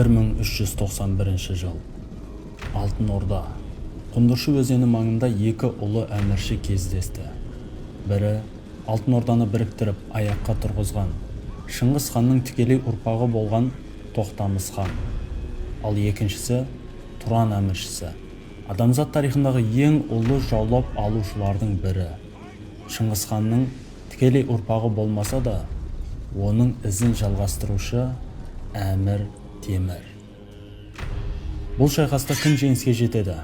1391 жыл. Алтын Орда. Құндыршы өзені маңында екі ұлы әмірші кездесті. Бірі Алтын Орданы біріктіріп аяққа тұрғызған Шыңғыс ханның тікелей ұрпағы болған Тоқтамыс хан. Ал екіншісі Тұран әміршісі. Адамзат тарихындағы ең ұлы жаулап алушылардың бірі. Шыңғыс ханның тікелей ұрпағы болмаса да, оның ізін жалғастырушы Әмір Темір. Бұл шайқаста кім жеңіске жетеді?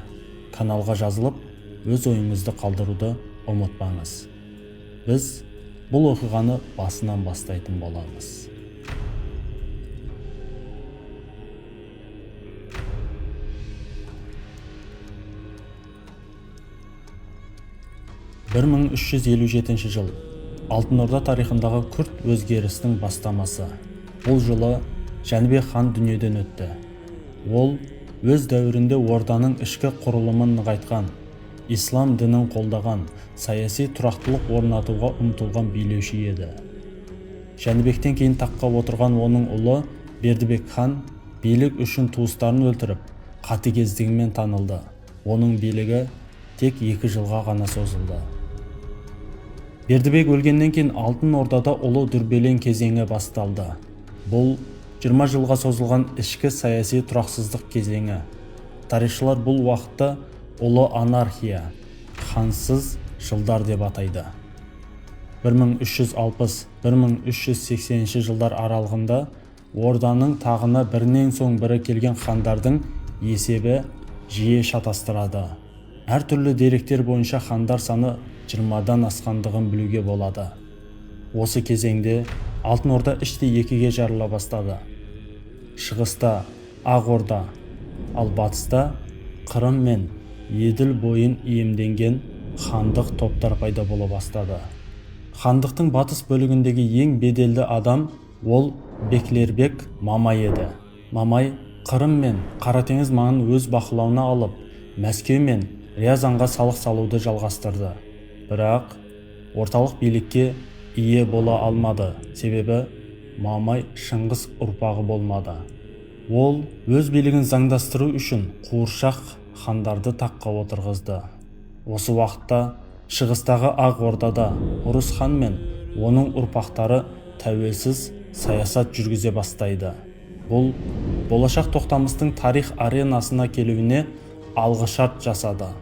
Каналға жазылып, өз ойыңызды қалдыруды ұмытпаңыз. Біз бұл оқиғаны басынан бастайтын боламыз. 1357 жыл. Алтын Орда тарихындағы күрт өзгерістің бастамасы. Бұл жылы Жәнібек хан дүниеден өтті. Ол өз дәуірінде орданың ішкі құрылымын нығайтқан, ислам дінін қолдаған, саяси тұрақтылық орнатуға ұмтылған билеуші еді. Жәнібектен кейін таққа отырған оның ұлы Бердібек хан билік үшін туыстарын өлтіріп, қатыгездігімен танылды. Оның билігі тек 2 жылға ғана созылды. Бердібек өлгеннен кейін Алтын Ордада ұлы дүрбелең кезеңі басталды. Бұл 20 жылға созылған ішкі саяси тұрақсыздық кезеңі. Тарихшылар бұл уақытты ұлы анархия, хансыз жылдар деп атайды. 1360-1380 жылдар аралығында орданың тағына бірінен соң бірі келген хандардың есебі жиі шатастырады. Әртүрлі деректер бойынша хандар саны 20-дан асқандығын білуге болады. Осы кезеңде Алтын Орда іштей екіге жарыла бастады. Шығыста Ақ Орда, ал батыста Қырым мен Еділ бойын иемденген хандық топтар пайда бола бастады. Хандықтың батыс бөлігіндегі ең беделді адам ол Беклербек Мамай еді. Мамай Қырым мен Қаратеңіз маңын өз бақылауына алып, Мәскеу мен Рязанға салық салуды жалғастырды. Бірақ орталық билікке ие бола алмады, себебі Мамай Шыңғыс ұрпағы болмады. Ол өз билігін заңдастыру үшін қуыршақ хандарды таққа отырғызды. Осы уақытта шығыстағы Ақ Ордада Ұрыс хан мен оның ұрпақтары тәуелсіз саясат жүргізе бастайды. Бұл болашақ Тоқтамыстың тарих аренасына келуіне алғышарт жасады.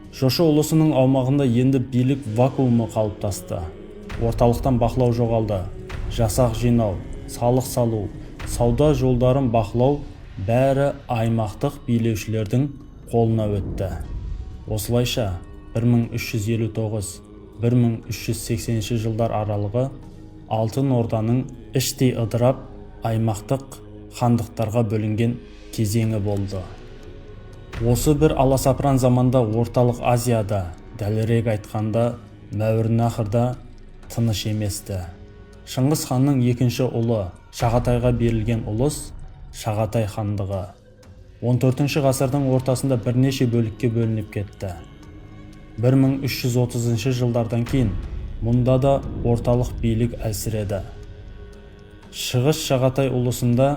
Жошы ұлысының аумағында енді билік вакуумы қалыптасты. Орталықтан бақылау жоғалды. Жасақ жинау, салық салу, сауда жолдарын бақылау бәрі аймақтық билеушілердің қолына өтті. Осылайша 1359-1380 жылдар аралығы Алтын Орданың іштей ыдырап, аймақтық хандықтарға бөлінген кезеңі болды. Осы бір аласапыран заманда Орталық Азияда, дәлірек айтқанда Мәуереннахрда тыныш еместі. Шыңғыс ханның екінші ұлы Шағатайға берілген ұлыс Шағатай хандығы 14 ғасырдың ортасында бірнеше бөлікке бөлініп кетті. 1330 жылдардан кейін мұнда да орталық билік әлсіреді. Шығыс Шағатай ұлысында,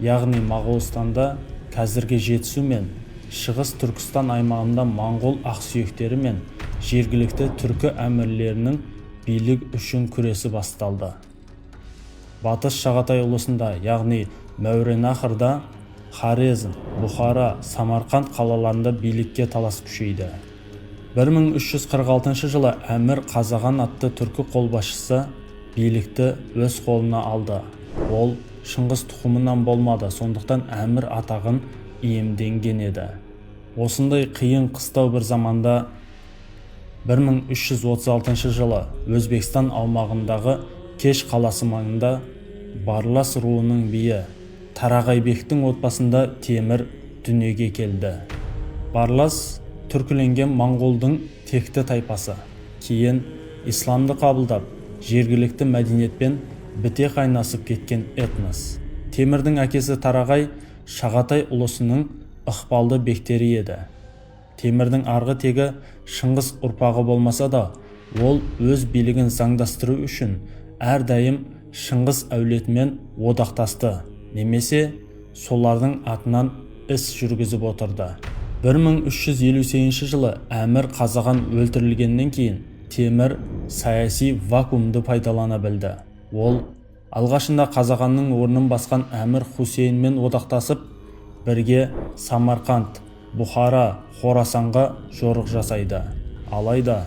яғни Моғолстанда, қазіргі Жетісу мен Шығыс Түркістан аймағында моңғол ақсүйектері мен жергілікті түркі әмірлерінің билік үшін күресі басталды. Батыс Шағатай ұлысында, яғни Мәуереннахрда, Хорезм, Бұхара, Самарқанд қалаларында билікке талас күшейді. 1346 жылы Әмір Қазаған атты түркі қолбасшысы билікті өз қолына алды. Ол Шыңғыс тұқымынан болмады, сондықтан әмір атағын иемденген еді. Осындай қиын қыстау бір заманда 1336 жылы Өзбекстан аумағындағы Кеш қаласы маңында Барлас руының биі Тарағайбектің отбасында Темір дүниеге келді. Барлас түркіленген моңғолдың текті тайпасы. Кейін исламды қабылдап, жергілікті мәдениетпен біте қайнасып кеткен этнос. Темірдің әкесі Тарағай Шағатай ұлысының ықпалды бектері еді. Темірдің арғы тегі Шыңғыс ұрпағы болмаса да, ол өз билігін заңдастыру үшін әрдайым Шыңғыс әулетімен одақтасты немесе солардың атынан іс жүргізіп отырды. 1358 жылы Әмір Қазаған өлтірілгеннен кейін Темір саяси вакуумды пайдалана білді. Ол алғашында Қазағанның орнын басқан Әмір Хусейнмен одақтасып, бірге Самарқанд, Бұхара, Хорасанға жорық жасайды. Алайда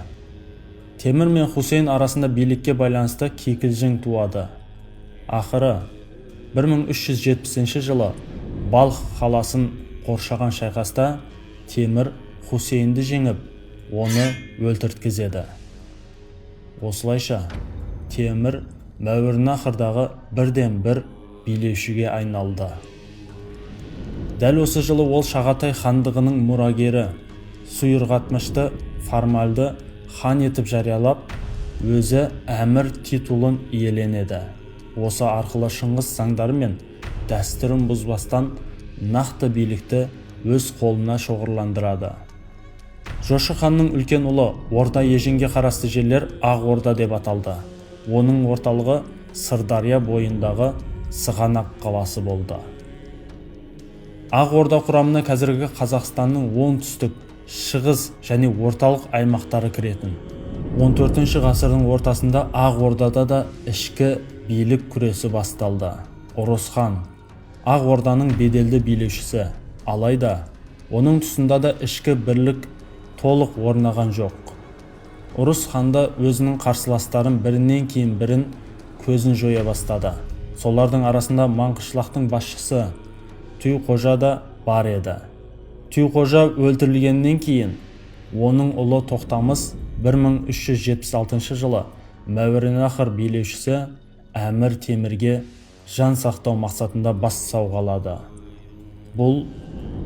Темір мен Хусейн арасында билікке байланысты кикілжің туады. Ақыры 1370 жылы Балх қаласын қоршаған шайқаста Темір Хусейнді жеңіп, оны өлтірткізеді. Осылайша Темір Мәуереннахрдағы бірден-бір билеушіге айналды. Дәл осы жылы ол Шағатай хандығының мұрагері Суйырғатмышты формальды хан етіп жариялап, өзі әмір титулын иеленеді. Осы арқылы Шыңғыс заңдары мен дәстүрін бұзбастан нақты билікті өз қолына шоғырландырады. Жошы ханның үлкен ұлы Орда Еженге қарасты жерлер Ақ Орда деп аталды. Оның орталығы Сырдария бойындағы Сығанақ қаласы болды. Ақ Орда құрамына қазіргі Қазақстанның оңтүстік, шығыс және орталық аймақтары кіретін. 14 ғасырдың ортасында Ақ Ордада да ішкі билік күресі басталды. Ұрыс хан Ақ Орданың беделді билеушісі, алайда оның тұсында да ішкі бірлік толық орнаған жоқ. Ұрыс ханда өзінің қарсыластарын бірінен кейін бірін көзін жоя бастады. Солардың арасында Маңғышлақтың басшысы Түйқожа да бар еді. Түйқожа өлтірілгеннен кейін оның ұлы Тоқтамыс 1376 жылы Мәуереннахр билеушісі Әмір Темірге жан сақтау мақсатында бас сауғалады. Бұл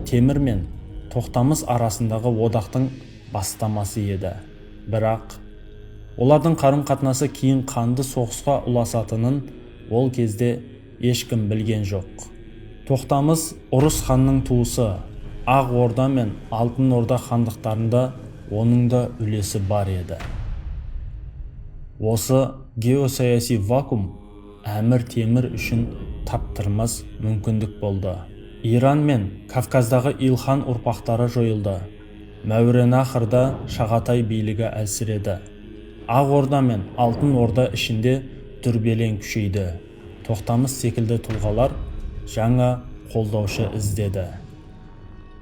Темір мен Тоқтамыс арасындағы одақтың бастамасы еді. Бірақ олардың қарым-қатынасы кейін қанды соғысқа ұласатынын ол кезде ешкім білген жоқ. Тоқтамыс Ұрыс ханның туысы. Ақ Орда мен Алтын Орда хандықтарында оның да үлесі бар еді. Осы геосаяси вакуум Әмір Темір үшін таптырмас мүмкіндік болды. Иран мен Кавказдағы Илхан ұрпақтары жойылды. Мәуереннахрда Шағатай билігі әлсіреді. Ақ Орда мен Алтын Орда ішінде дүрбелең күшейді. Тоқтамыс секілді тұлғалар жаңа қолдаушы іздеді.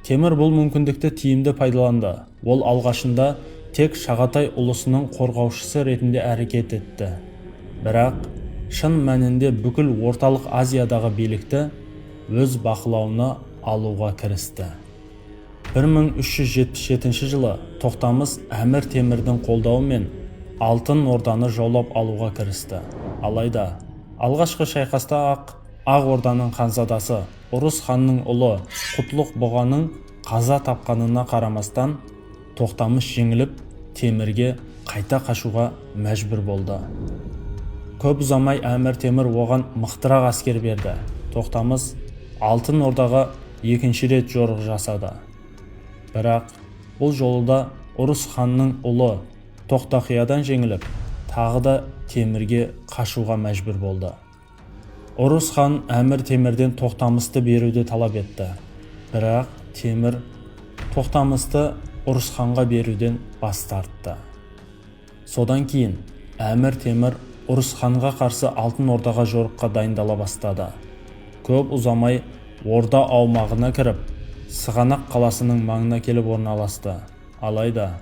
Темір бұл мүмкіндікті тиімді пайдаланды. Ол алғашында тек Шағатай ұлысының қорғаушысы ретінде әрекет етті. Бірақ шын мәнінде бүкіл Орталық Азиядағы билікті өз бақылауына алуға кірісті. 1377 жылы Тоқтамыс Әмір Темірдің қолдауымен Алтын Орданы жаулап алуға кірісті. Алайда алғашқы шайқаста ақ Ақ Орданың ханзадасы Ұрыс ханның ұлы Құтлық Бұғаның қаза тапқанына қарамастан, Тоқтамыс жеңіліп, Темірге қайта қашуға мәжбүр болды. Көп ұзамай Әмір Темір оған мықтырақ әскер берді. Тоқтамыс Алтын Ордаға екінші рет жорық жасады. Бірақ бұл жолы да Ұрыс ханның ұлы Тоқтақиядан жеңіліп, тағы да Темірге қашуға мәжбүр болды. Ұрыс хан Әмір Темірден Тоқтамысты беруді талап етті. Бірақ Темір Тоқтамысты Ұрыс ханға беруден бас тартты. Содан кейін Әмір Темір Ұрыс ханға қарсы Алтын Ордаға жорыққа дайындала бастады. Көп ұзамай Орда аумағына кіріп, Сығанақ қаласының маңына келіп орналасты. Алайда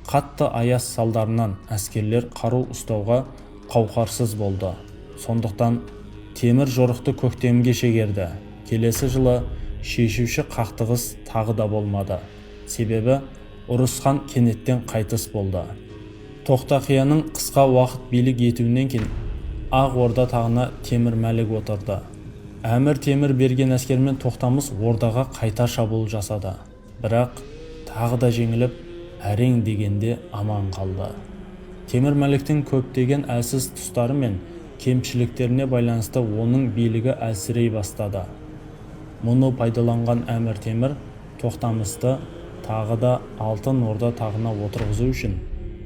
қатты аяз салдарынан әскерлер қару ұстауға қауқарсыз болды. Сондықтан Темір жорықты көктемге шегерді. Келесі жылы шешуші қақтығыс тағы да болмады. Себебі Ұрыс хан кенеттен қайтыс болды. Тоқтақияның қысқа уақыт билік етуінен кейін Ақ Орда тағына Темір Мәлік отырды. Әмір Темір берген әскермен Тоқтамыс Ордаға қайта шабуыл жасады. Бірақ тағы да жеңіліп, әрең дегенде аман қалды. Темір Мәліктің көптеген әлсіз тұстары мен кемшіліктеріне байланысты оның билігі әлсірей бастады. Мұны пайдаланған Әмір Темір Тоқтамысты тағы да Алтын Орда тағына отырғызу үшін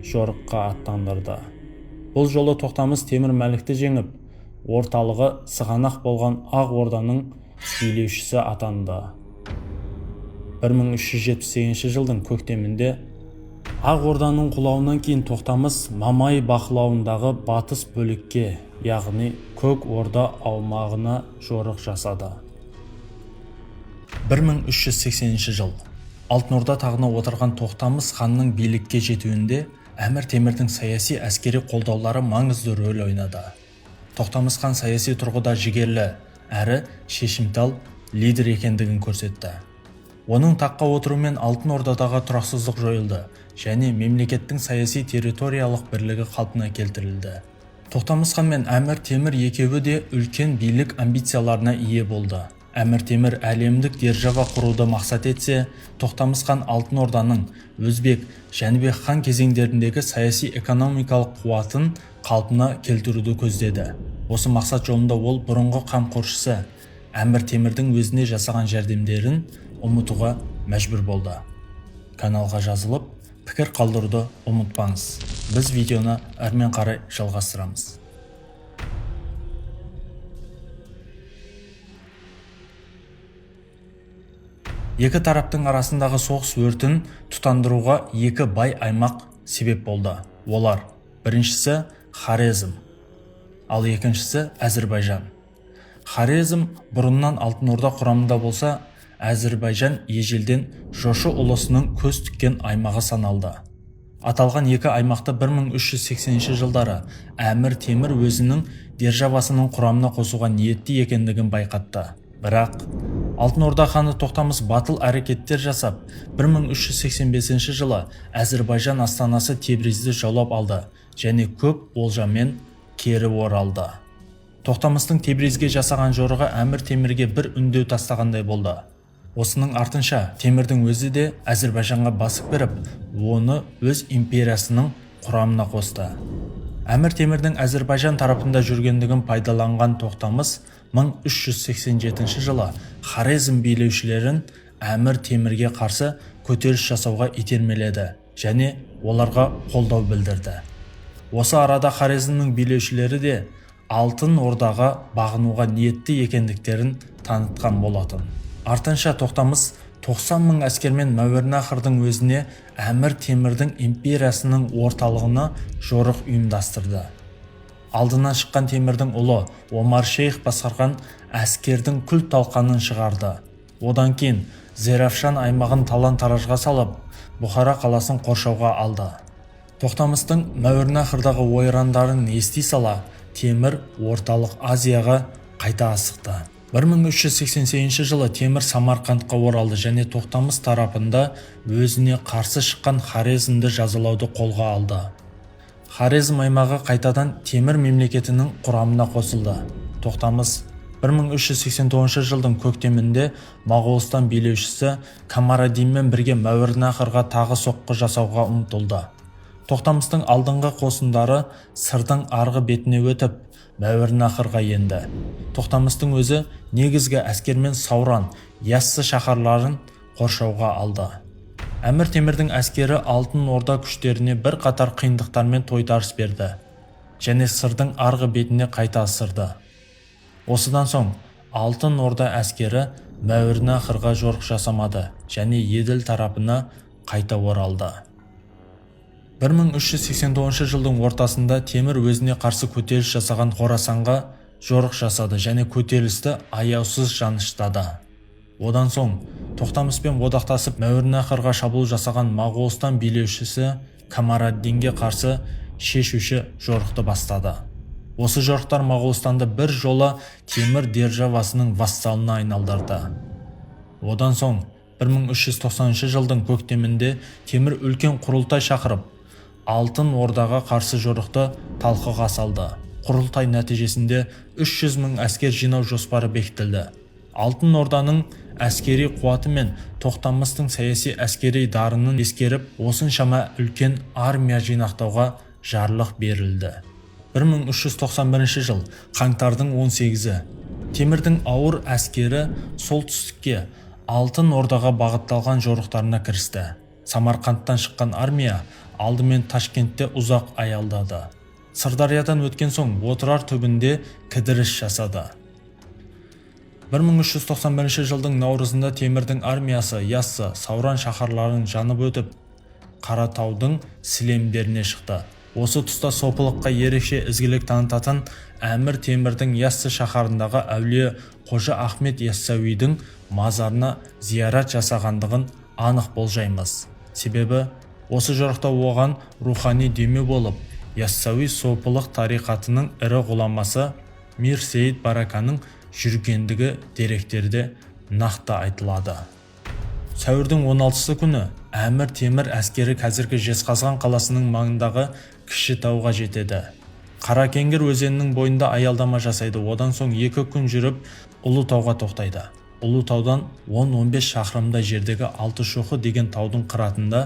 жорыққа аттандырды. Бұл жолы Тоқтамыс Темір Мәлікті жеңіп, орталығы Сығанақ болған Ақ Орданың билеушісі атанды. 1378 жылдың көктемінде Ақ Орданың құлауынан кейін Тоқтамыс Мамай бақылауындағы батыс бөлікке, яғни Көк Орда аумағына жорық жасады. 1380 жыл Алтын Орда тағына отырған Тоқтамыс ханның билікке жетуінде Әмір Темірдің саяси әскери қолдаулары маңызды рөл ойнады. Тоқтамыс хан саяси тұрғыда жігерлі әрі шешімтал лидер екендігін көрсетті. Оның таққа отыруымен Алтын Ордадағы тұрақсыздық жойылды және мемлекеттің саяси территориялық бірлігі қалпына келтірілді. Тоқтамыс хан мен Әмір Темір екеуі де үлкен билік амбицияларына ие болды. Әмір Темір әлемдік держава құруды мақсат етсе, Тоқтамыс хан Алтын Орданың Өзбек, Жәнібек хан кезеңдеріндегі саяси экономикалық қуатын қалпына келтіруді көздеді. Осы мақсат жолында ол бұрынғы қамқоршысы Әмір Темірдің өзіне жасаған жәрдемдерін ұмытуға мәжбүр болды. Каналға жазылып, пікір қалдыруды ұмытпаңыз. Біз видеоны әрмен қарай жалғастырамыз. Екі тараптың арасындағы соғыс өртін тұтандыруға екі бай аймақ себеп болды. Олар: біріншісі Хорезм, ал екіншісі Әзірбайжан. Хорезм бұрыннан Алтын Орда құрамында болса, Әзірбайжан ежелден Жошы ұлысының көз тіккен аймағы саналды. Аталған екі аймақты 1380 жылдары Әмір Темір өзінің державасының құрамына қосуға ниетті екендігін байқатты. Бірақ Алтын Орда ханы Тоқтамыс батыл әрекеттер жасап, 1385 жылы Әзірбайжан астанасы Тебризді жаулап алды және көп олжамен кері оралды. Тоқтамыстың Тебризге жасаған жорығы Әмір Темірге бір үндеу тастағандай болды. Осының артынша Темірдің өзі де Әзірбайжанға басып кіріп, оны өз империясының құрамына қосты. Әмір Темірдің Әзірбайжан тарапында жүргендігін пайдаланған Тоқтамыс 1387 жылы Хорезм билеушілерін Әмір Темірге қарсы көтеріліс жасауға итермеледі және оларға қолдау білдірді. Осы арада Хорезмнің билеушілері де Алтын Ордаға бағынуға ниетті екендіктерін танытқан болатын. Артынша Тоқтамыс 90 мың әскермен Мәуереннахрдың өзіне Әмір Темірдің империясының орталығына жорық ұйымдастырды. Алдынан шыққан Темірдің ұлы Омар Шейх басқарған әскердің күл-талқанын шығарды. Одан кейін Зеравшан аймағын талан-таражға салып, Бұхара қаласын қоршауға алды. Тоқтамыстың Мәуереннахрдағы ойрандарын ести сала, Темір Орталық Азияға қайта асықты. 1388 жылы Темір Самарқандқа оралды және Тоқтамыс тарапында өзіне қарсы шыққан Хорезмді жазалауды қолға алды. Хорезм аймағы қайтадан Темір мемлекетінің құрамына қосылды. Тоқтамыс 1389 жылдың көктемінде Моғолстан билеушісі Камарадинмен бірге Мәуереннахрға тағы соққы жасауға ұмтылды. Тоқтамыстың алдыңғы қосындары Сырдың арғы бетіне өтіп, Мәуереннахрға енді. Тоқтамыстың өзі негізгі әскермен Сауран, Яссы шаһарларын қоршауға алды. Әмір Темірдің әскері Алтын Орда күштеріне бір қатар қиындықтармен тойтарыс берді және Сырдың арғы бетіне қайта ысырды. Осыдан соң Алтын Орда әскері Мәуереннахрға жорық жасамады және Еділ тарапына қайта оралды. 1389 жылдың ортасында Темір өзіне қарсы көтеріліс жасаған Хорасанға жорық жасады және көтерілісті аяусыз жаныштады. Одан соң Тоқтамыспен одақтасып Мәуереннахрға шабуыл жасаған Моғолстан билеушісі Камараддинге қарсы шешуші жорықты бастады. Осы жорықтар Моғолстанды бір жола Темір державасының вассалына айналдырды. Одан соң 1390 жылдың көктемінде Темір үлкен құрылтай шақырып, Алтын Ордаға қарсы жорықты талқыға салды. Құрылтай нәтижесінде 300 мың әскер жинау жоспары бекітілді. Алтын Орданың әскери қуаты мен Тоқтамыстың саяси әскери дарынын ескеріп, осыншама үлкен армия жинақтауға жарлық берілді. 1391 жыл қаңтардың 18-і Темірдің ауыр әскері солтүстікке Алтын Ордаға бағытталған жорықтарына кірісті. Самарқандтан шыққан армия алдымен Ташкентте ұзақ аялдады. Сырдариядан өткен соң Отырар түбінде кідіріс жасады. 1391 жылдың наурызында Темірдің армиясы Яссы, Сауран шаһарларын жанып өтіп, Қаратаудың сілемдеріне шықты. Осы тұста сопылыққа ерекше ізгілік танытатын Әмір Темірдің Яссы шаһарындағы әулие Қожа Ахмет Яссауидің мазарына зиярат жасағандығын анық болжаймыз. Себебі осы жорықта оған рухани демеу болып, Яссауи сопылық тариқатының ірі ғұламасы Мир Сейд Бараканың жүргендігі деректерде нақты айтылады. Сәуірдің 16 күні Әмір Темір әскері қазіргі Жезқазған қаласының маңындағы Кіші тауға жетеді. Қаракеңгір өзенінің бойында аялдама жасайды. Одан соң 2 күн жүріп, Ұлы тауға тоқтайды. Ұлы таудан 10-15 шақырымдай жердегі Алтышоқы деген таудың қыратында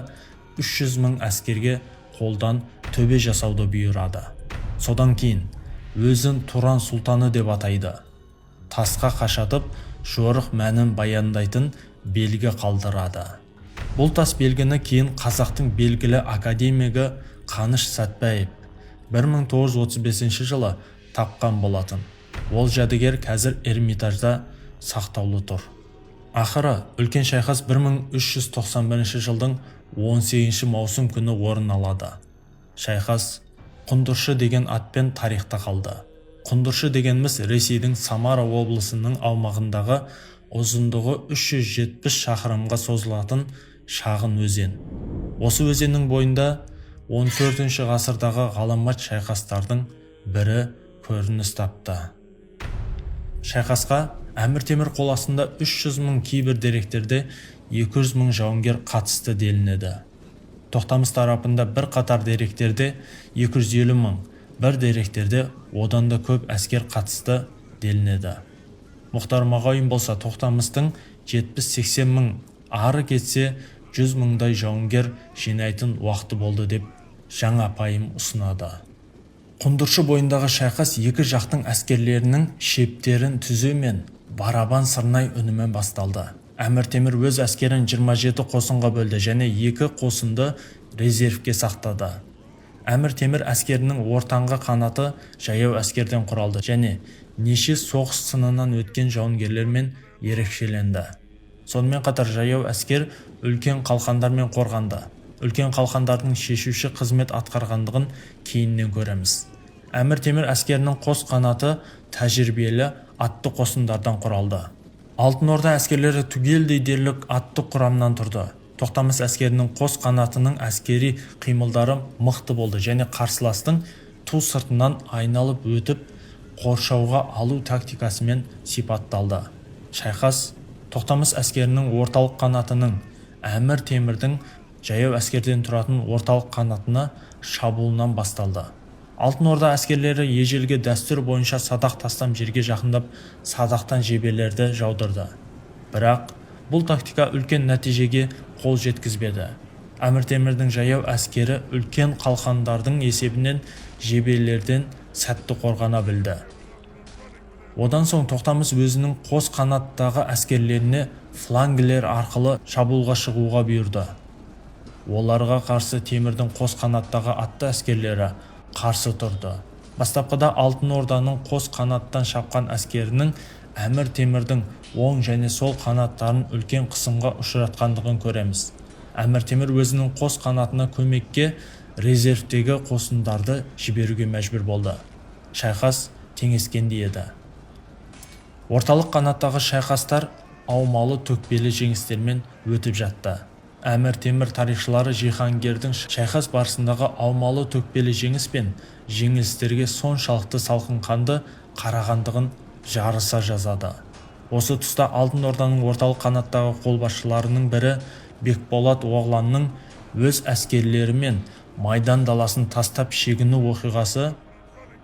300 мың әскерге қолдан төбе жасауды бұйырады. Содан кейін өзін Тұран сұлтаны деп атайды. Тасқа қашатып, жорық мәнін баяндайтын белгі қалдырады. Бұл тас белгіні кейін қазақтың белгілі академигі Қаныш Сәтбаев 1935 жылы тапқан болатын. Ол жәдігер қазір Эрмитажда сақтаулы тұр. Ақыры үлкен шайқас 1391 жылдың 18 маусым күні орын алады. Шайқас Құндыршы деген атпен тарихта қалды. Құндыршы дегеніміз Ресейдің Самара облысының аумағындағы ұзындығы 370 шақырымға созылатын шағын өзен. Осы өзеннің бойында 14 ғасырдағы ғаламат шайқастардың бірі көрініс тапты. Шайқасқа Әмір Темір қол астында 300 мың, кейбір деректерде 200 мың жауынгер қатысты делінеді. Тоқтамыс тарапында бір қатар деректерде 250 мың, бір деректерде одан да көп әскер қатысты делінеді. Мұхтар Мағауин болса, Тоқтамыстың 70-80 мың, ары кетсе 100 мыңдай жауынгер жинайтын уақыты болды деп жаңа пайым ұсынады. Құндыршы бойындағы шайқас екі жақтың әскерлерінің шептерін түзеу мен барабан сырнай үнімен басталды. Әмір Темір өз әскерін 27 қосынға бөлді және екі қосынды резервке сақтады. Әмір Темір әскерінің ортаңғы қанаты жаяу әскерден құралды және неше соғыс сынынан өткен жауынгерлермен ерекшеленді. Сонымен қатар жаяу әскер үлкен қалқандармен қорғанды. Үлкен қалқандардың шешуші қызмет атқарғандығын кейіннен көреміз. Әмір Темір әскерінің қос қанаты тәжірибелі атты қосындардан құралды. Алтын Орда әскерлері түгелдей дерлік атты құрамнан тұрды. Тоқтамыс әскерінің қос қанатының әскери қимылдары мықты болды және қарсыластың ту сыртынан айналып өтіп, қоршауға алу тактикасымен сипатталды. Шайқас Тоқтамыс әскерінің орталық қанатының Әмір Темірдің жаяу әскерден тұратын орталық қанатына шабуылынан басталды. Алтын Орда әскерлері ежелгі дәстүр бойынша садақ тастам жерге жақындап, садақтан жебелерді жаудырды. Бірақ бұл тактика үлкен нәтижеге қол жеткізбеді. Әмір Темірдің жаяу әскері үлкен қалқандардың есебінен жебелерден сәтті қорғана білді. Одан соң Тоқтамыс өзінің қос қанаттағы әскерлеріне флангілер арқылы шабуылға шығуға бұйырды. Оларға қарсы Темірдің қос қанаттағы атты әскерлері қарсы тұрды. Бастапқыда Алтын Орданың қос қанаттан шапқан әскерінің Әмір Темірдің оң және сол қанаттарын үлкен қысымға ұшыратқандығын көреміз. Әмір Темір өзінің қос қанатына көмекке резервтегі қосындарды жіберуге мәжбүр болды. Шайқас теңескендей еді. Орталық қанаттағы шайқастар аумалы төкпелі жеңістермен өтіп жатты. Әмір Темір тарихшылары жиһангердің шайқас барысындағы аумалы төкпелі жеңіс пен жеңілістерге соншалықты салқынқанды қарағандығын жарыса жазады. Осы тұста Алтын Орданың орталық қанаттағы қолбасшыларының бірі Бекболат оғланның өз әскерлерімен майдан даласын тастап шегіну оқиғасы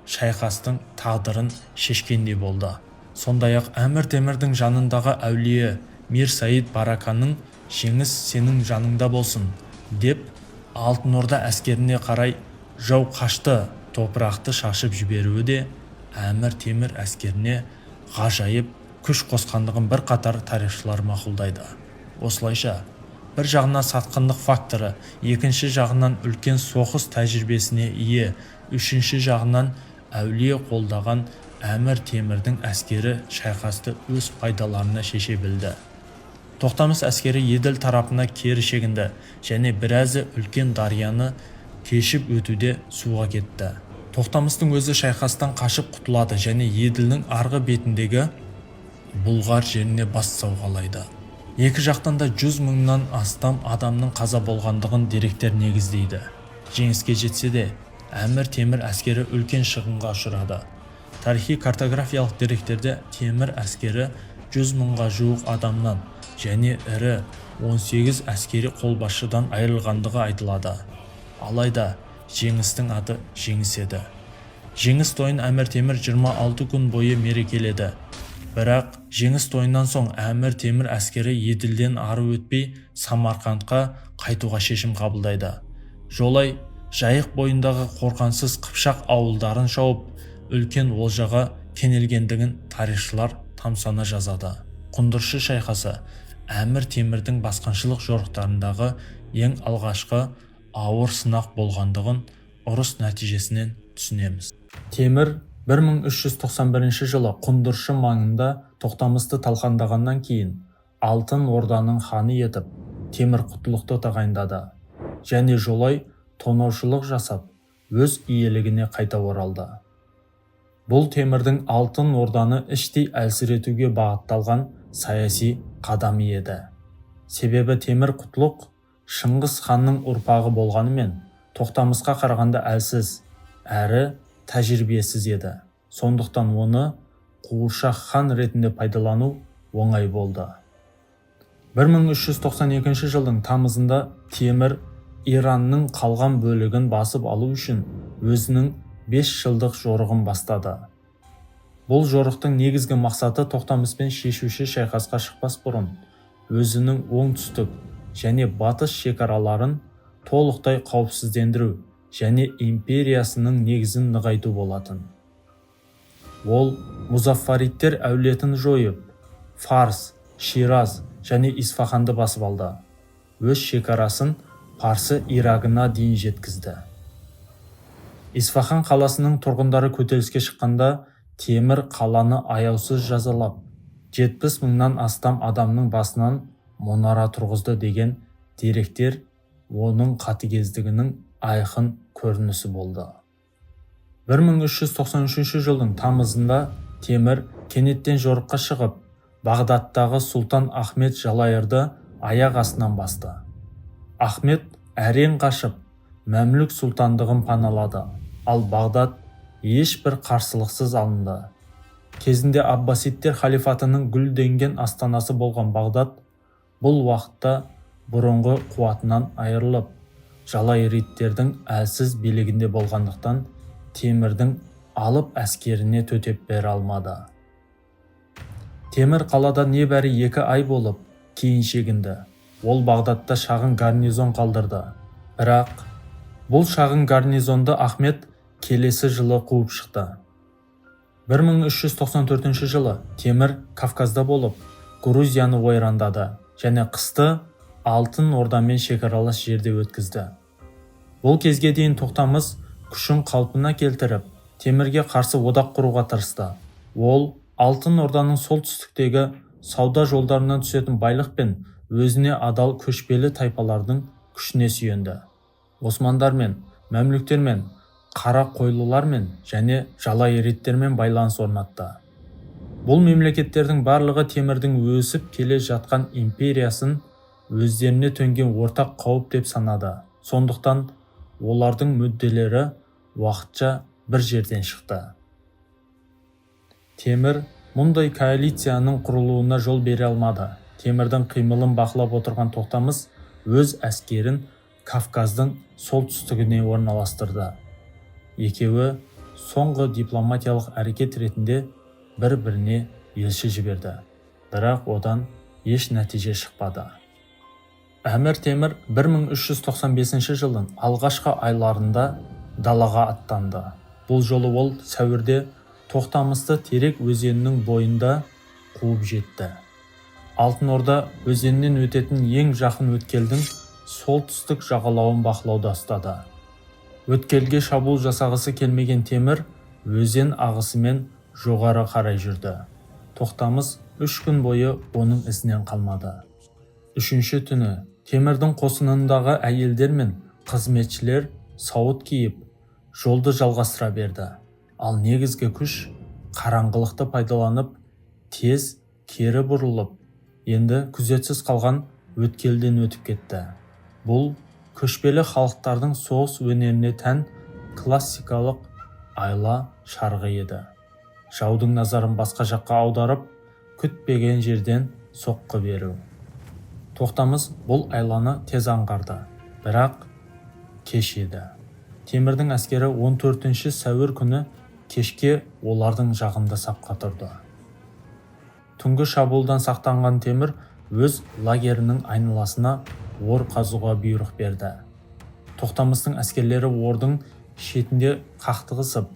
шайқастың тағдырын шешкендей болды. Сондай-ақ Әмір Темірдің жанындағы әулие Мир Саид Бараканың «Жеңіс сенің жаныңда болсын» деп Алтын Орда әскеріне қарай «Жау қашты» топырақты шашып жіберуі де Әмір Темір әскеріне ғажайып күш қосқандығын бірқатар тарихшылар мақұлдайды. Осылайша, бір жағынан сатқындық факторы, екінші жағынан үлкен соғыс тәжірибесіне ие, үшінші жағынан әулие қолдаған Әмір Темірдің әскері шайқасты өз пайдаларына шеше білді. Тоқтамыс әскері Еділ тарапына кері шегінді және біразы үлкен дарияны кешіп өтуде суға кетті. Тоқтамыстың өзі шайқастан қашып құтылады және Еділдің арғы бетіндегі Бұлғар жеріне бас сауғалайды. Екі жақтан да 100 мыңнан астам адамның қаза болғандығын деректер негіздейді. Жеңіске жетсе де, Әмір Темір әскері үлкен шығынға ұшырады. Тарихи картографиялық деректерде Темір әскері 100 мыңға жуық адамнан және ірі 18 әскери қолбасшыдан айырылғандығы айтылады. Алайда жеңістің аты жеңіс еді. Жеңіс тойын Әмір Темір 26 күн бойы мерекеледі. Бірақ жеңіс тойынан соң Әмір Темір әскері Еділден ары өтпей, Самарқандқа қайтуға шешім қабылдайды. Жолай Жайық бойындағы қорғансыз қыпшақ ауылдарын шауып, үлкен олжаға кенелгендігін тарихшылар тамсана жазады. Құндыршы шайқасы Әмір Темірдің басқыншылық жорықтарындағы ең алғашқы ауыр сынақ болғандығын ұрыс нәтижесінен түсінеміз. Темір 1391 жылы Құндыршы маңында Тоқтамысты талқандағаннан кейін Алтын Орданың ханы етіп Темір Құтлықты тағайындады және жолай тонаушылық жасап, өз иелігіне қайта оралды. Бұл Темірдің Алтын Орданы іштей әлсіретуге бағытталған саяси қадамы еді. Себебі Темір Құтлық Шыңғыс ханның ұрпағы болғанымен, Тоқтамысқа қарағанда әлсіз әрі тәжірибесіз еді. Сондықтан оны қуыршақ хан ретінде пайдалану оңай болды. 1392 жылдың тамызында Темір Иранның қалған бөлігін басып алу үшін өзінің 5 жылдық жорығын бастады. Бұл жорықтың негізгі мақсаты Тоқтамыспен шешуші шайқасқа шықпас бұрын өзінің оңтүстік және батыс шекараларын толықтай қауіпсіздендіру және империясының негізін нығайту болатын. Ол Мұзаффаридтер әулетін жойып, Фарс, Шираз және Исфаханды басып алды. Өз шекарасын Парсы Ирагына дейін жеткізді. Исфахан қаласының тұрғындары көтеріліске шыққанда, Темір қаланы аяусыз жазалап, 70 мыңнан астам адамның басынан мұнара тұрғызды деген деректер оның қатыгездігінің айқын көрінісі болды. 1393 жылдың тамызында Темір кенеттен жорыққа шығып, Бағдаттағы сұлтан Ахмет Жалайырды аяқ астынан басты. Ахмет әрең қашып, Мәмлүк сұлтандығын паналады, ал Бағдат ешбір қарсылықсыз алынды. Кезінде Аббасидтер халифатының гүлденген астанасы болған Бағдат бұл уақытта бұрынғы қуатынан айырылып, жалайыридтердің әлсіз билігінде болғандықтан, Темірдің алып әскеріне төтеп бере алмады. Темір қалада небәрі 2 ай болып, кейін шегінді. Ол Бағдатта шағын гарнизон қалдырды, бірақ бұл шағын гарнизонды Ахмет келесі жылы қуып шықты. 1394 жылы Темір Кавказда болып, Грузияны ойрандады және қысты Алтын Ордамен шекаралас жерде өткізді. Бұл кезге дейін Тоқтамыс күшін қалпына келтіріп, Темірге қарсы одақ құруға тырысты. Ол Алтын Орданың солтүстіктегі сауда жолдарынан түсетін байлық пен өзіне адал көшпелі тайпалардың күшіне сүйенді. Османдармен, мәмлүктермен, қара қойлылармен және жалайыридтермен байланыс орнатты. Бұл мемлекеттердің барлығы Темірдің өсіп келе жатқан империясын өздеріне төнген ортақ қауіп деп санады. Сондықтан олардың мүдделері уақытша бір жерден шықты. Темір мұндай коалицияның құрылуына жол бере алмады. Темірдің қимылын бақылап отырған Тоқтамыс өз әскерін Кавказдың солтүстігіне орналастырды. Екеуі соңғы дипломатиялық әрекет ретінде бір-біріне елші жіберді, бірақ одан еш нәтиже шықпады. Әмір Темір 1395 жылдың алғашқы айларында далаға аттанды. Бұл жолы ол сәуірде Тоқтамысты Терек өзенінің бойында қуып жетті. Алтын Орда өзеннен өтетін ең жақын өткелдің солтүстік жағалауын бақылауда ұстады. Өткелге шабуыл жасағысы келмеген Темір өзен ағысымен Жоғары қарай жүрді. Тоқтамыс 3 күн бойы оның ізінен қалмады. Үшінші түні Темірдің қосынындағы әйелдер мен қызметшілер сауыт киіп, жолды жалғастыра берді. Ал негізгі күш қараңғылықты пайдаланып, тез кері бұрылып, енді күзетсіз қалған өткелден өтіп кетті. Бұл көшпелі халықтардың соғыс өнеріне тән классикалық айла шарғы еді: жаудың назарын басқа жаққа аударып, күтпеген жерден соққы беру. Тоқтамыс бұл айланы тез аңғарды, бірақ кеш еді. Темірдің әскері 14 сәуір күні кешке олардың жағында сапқа тұрды. Түнгі шабуылдан сақтанған Темір өз лагерінің айналасына ор қазуға бұйрық берді. Тоқтамыстың әскерлері ордың шетінде қақтығысып,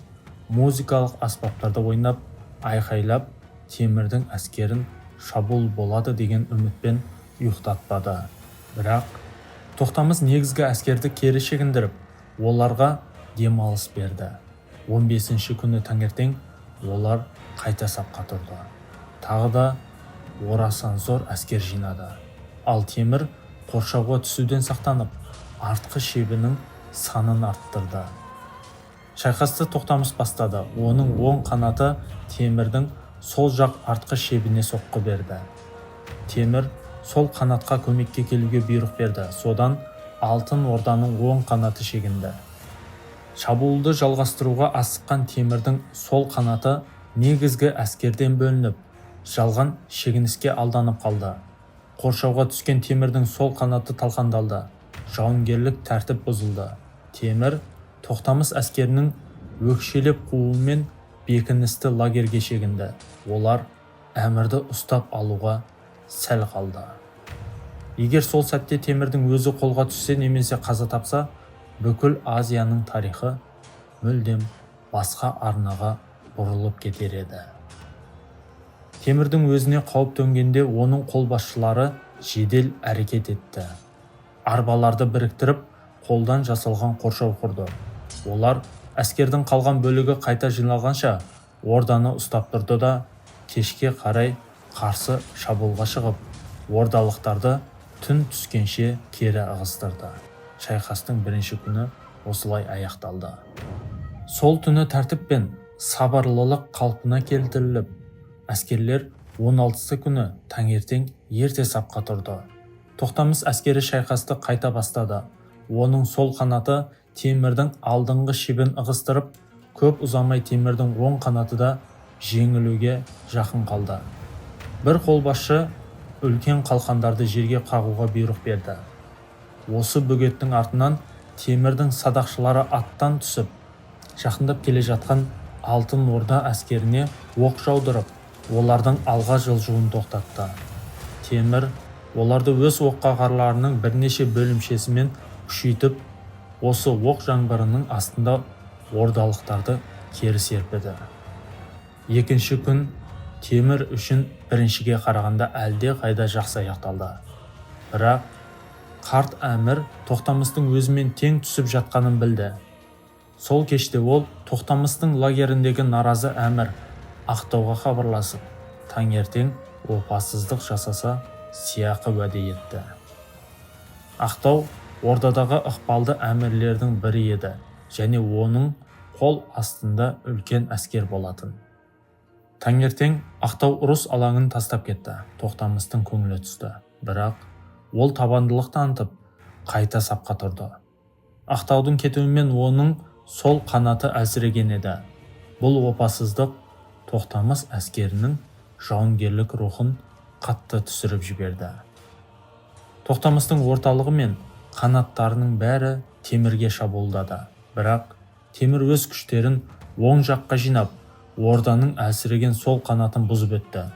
музыкалық аспаптарда ойнап, айқайлап, Темірдің әскерін шабуыл болады деген үмітпен ұйықтатпады. Бірақ Тоқтамыс негізгі әскерді кері шегіндіріп, оларға демалыс берді. 15 күні таңертең олар қайта сапқа тұрды. Тағы да орасан зор әскер жинады. Ал Темір қоршауға түсуден сақтанып, артқы шебінің санын арттырды. Шайқасты Тоқтамыс бастады. Оның оң қанаты Темірдің сол жақ артқы шебіне соққы берді. Темір сол қанатқа көмекке келуге бұйрық берді. Содан Алтын Орданың оң қанаты шегінді. Шабуылды жалғастыруға асыққан Темірдің сол қанаты негізгі әскерден бөлініп, жалған шегініске алданып қалды. Қоршауға түскен Темірдің сол қанаты талқандалды, жауынгерлік тәртіп бұзылды. Темір Тоқтамыс әскерінің өкшелеп қууымен бекіністі лагерге шегінді. Олар әмірді ұстап алуға сәл қалды. Егер сол сәтте Темірдің өзі қолға түссе немесе қаза тапса, бүкіл Азияның тарихы мүлдем басқа арнаға бұрылып кетер еді. Темірдің өзіне қауіп төнгенде, оның қолбасшылары жедел әрекет етті. Арбаларды біріктіріп, қолдан жасалған қоршау құрды. Олар әскердің қалған бөлігі қайта жиналғанша орданы ұстап тұрды да, кешке қарай қарсы шабуылға шығып, ордалықтарды түн түскенше кері ығыстырды. Шайқастың бірінші күні осылай аяқталды. Сол түні тәртіп пен сабырлылық қалпына келтіріліп, әскерлер 16 күні таңертең ерте сапқа тұрды. Тоқтамыс әскері шайқасты қайта бастады. Оның сол қанаты Темірдің алдыңғы шебін ығыстырып, көп ұзамай Темірдің оң қанаты да жеңілуге жақын қалды. Бір қолбасшы үлкен қалқандарды жерге қағуға бұйрық берді. Осы бөгеттің артынан Темірдің садақшылары аттан түсіп, жақындап келе жатқан Алтын Орда әскеріне оқ жаудырып, олардың алға жылжуын тоқтатты. Темір оларды өз оққағарларының бірнеше бөлімшесімен күшейтіп, осы оқ жаңбырының астында ордалықтарды кері серпіді. Екінші күн Темір үшін біріншіге қарағанда әлде қайда жақсы аяқталды. Бірақ қарт әмір Тоқтамыстың өзімен тең түсіп жатқанын білді. Сол кеште ол Тоқтамыстың лагеріндегі наразы әмір Ақтауға хабарласып, таңертең опасыздық жасаса, сыйақы уәде етті. Ақтау ордадағы ықпалды әмірлердің бірі еді және оның қол астында үлкен әскер болатын. Таңертең Ақтау ұрыс алаңын тастап кетті. Тоқтамыстың көңілі түсті, бірақ ол табандылық танытып, қайта сапқа тұрды. Ақтаудың кетуімен оның сол қанаты әлсіреген еді. Бұл опасыздық Тоқтамыс әскерінің жауынгерлік рухын қатты түсіріп жіберді. Тоқтамыстың орталығы мен қанаттарының бәрі Темірге шабуылдады. Бірақ Темір өз күштерін оң жаққа жинап, орданың әлсіреген сол қанатын бұзып өтті.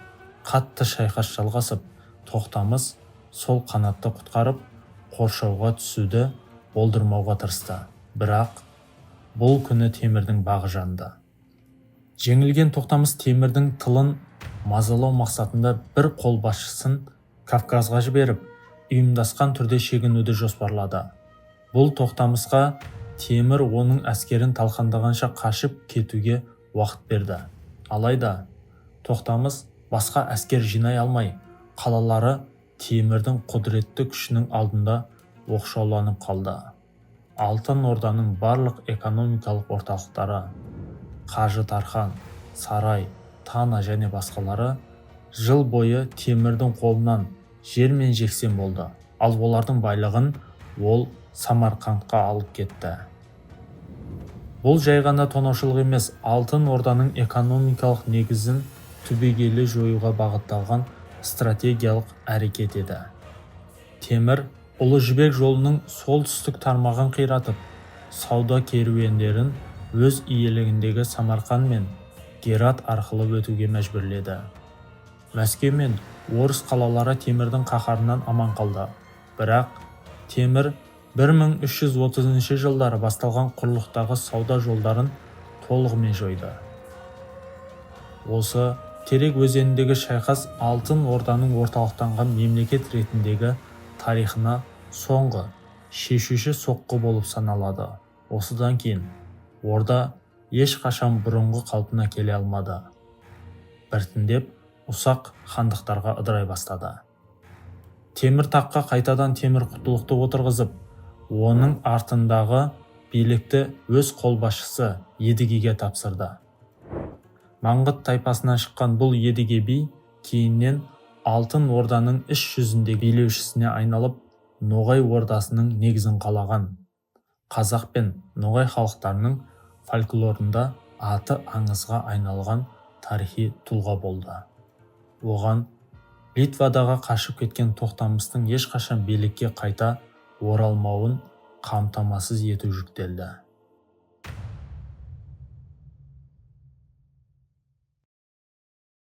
Қатты шайқас жалғасып, Тоқтамыс сол қанатты құтқарып, қоршауға түсуді болдырмауға тырысты. Бірақ бұл күні Темірдің бағы жанды. Жеңілген Тоқтамыс Темірдің тылын мазалау мақсатында бір қолбасшысын Кавказға жіберіп, ұйымдасқан түрде шегінуді жоспарлады. Бұл Тоқтамысқа Темір оның әскерін талқандағанша қашып кетуге уақыт берді. Алайда Тоқтамыс басқа әскер жинай алмай, қалалары Темірдің құдіретті күшінің алдында оқшауланып қалды. Алтын Орданың барлық экономикалық орталықтары – Қажы Тархан, Сарай, Тана және басқалары – жыл бойы Темірдің қолынан жермен-жексен болды, ал олардың байлығын ол Самарқантқа алып кетті. Бұл жай ғана тонаушылық емес, Алтын Орданың экономикалық негізін түбегейлі жоюға бағытталған стратегиялық әрекет еді. Темір Ұлы Жібек жолының солтүстік тармағын қиратып, сауда керуендерін өз иелігіндегі Самарқан мен Герат арқылы өтуге мәжбүрледі. Мәскеу мен орыс қалалары Темірдің қаһарынан аман қалды, бірақ Темір 1330 жылдары басталған құрлықтағы сауда жолдарын толығымен жойды. Осы Терек өзеніндегі шайқас Алтын Орданың орталықтанған мемлекет ретіндегі тарихына соңғы, шешуші соққы болып саналады. Осыдан кейін Орда ешқашан бұрынғы қалпына келе алмады, біртіндеп ұсақ хандықтарға ыдырай бастады. Темір таққа қайтадан Темір Құтлықты отырғызып, оның артындағы билікті өз қолбасшысы Едігеге тапсырды. Маңғыт тайпасынан шыққан бұл Едіге би кейіннен Алтын Орданың іс жүзіндегі билеушісіне айналып, Ноғай Ордасының негізін қалаған, қазақ пен ноғай халықтарының фольклорында аты аңызға айналған тарихи тұлға болды. Оған Литвадағы қашып кеткен Тоқтамыстың ешқашан билікке қайта оралмауын қамтамасыз ету жүктелді.